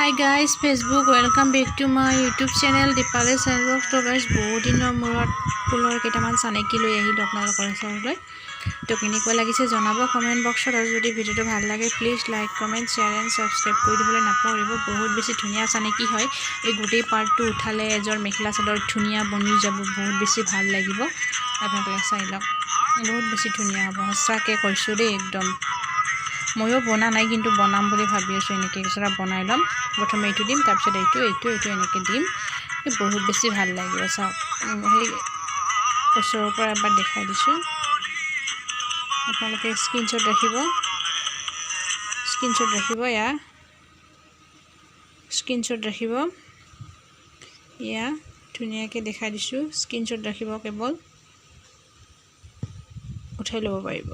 Hi guys, Facebook, welcome back to my YouTube channel Dipali চেনেলক। তো guys, বহুত দিনৰ মূৰত ফুলৰ কেইটামান চানেকি লৈ আহিলোঁ আপোনালোকৰ ওচৰলৈ। তো কেনেকুৱা লাগিছে জনাব কমেণ্ট বক্সত আৰু যদি ভিডিঅ'টো ভাল লাগে, please like, comment, share and subscribe কৰি দিবলৈ নাপাহৰিব। বহুত বেছি ধুনীয়া চানেকি হয়। এই গোটেই পাৰ্টটো উঠালে এযোৰ মেখেলা চাদৰ ধুনীয়া বনি যাব। বহুত বেছি ভাল লাগিব। আপোনালোকে চাই লওক, বহুত বেছি ধুনীয়া হ'ব, সঁচাকৈ কৈছোঁ দেই একদম। ময়ো বনা নাই, কিন্তু বনাম বুলি ভাবি আছোঁ। এনেকৈ এযোৰা বনাই ল'ম। প্ৰথমে এইটো দিম, তাৰপিছত এইটো, এইটো, এইটো, এনেকৈ দিম। বহুত বেছি ভাল লাগিব, চাওক। সেই ওচৰৰ পৰা এবাৰ দেখাই দিছোঁ। আপোনালোকে স্ক্ৰীনশ্বট ৰাখিব, স্ক্ৰীনশ্বট ৰাখিব। এয়া স্ক্ৰীনশ্বট ৰাখিব। এয়া ধুনীয়াকৈ দেখাই দিছোঁ। স্ক্ৰীনশ্বট ৰাখিব কেৱল, উঠাই ল'ব পাৰিব।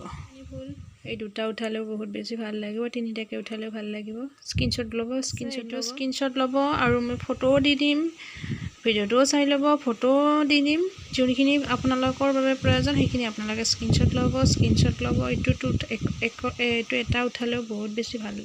ফুল এই দুটা উঠালেও বহুত বেছি ভাল লাগিব, তিনিটাকৈ উঠালেও ভাল লাগিব। স্ক্ৰীনশ্বট ল'ব, স্ক্ৰীনশ্বট, স্ক্ৰীনশ্বট ল'ব। আৰু মই ফটোও দি দিম, ভিডিঅ'টোও চাই ল'ব, ফটোও দি দিম। যোনখিনি আপোনালোকৰ বাবে প্ৰয়োজন, সেইখিনি আপোনালোকে স্ক্ৰীনশ্বট ল'ব, স্ক্ৰীনশ্বট ল'ব। এইটোতো এইটো এটা উঠালেও বহুত বেছি ভাল লাগে।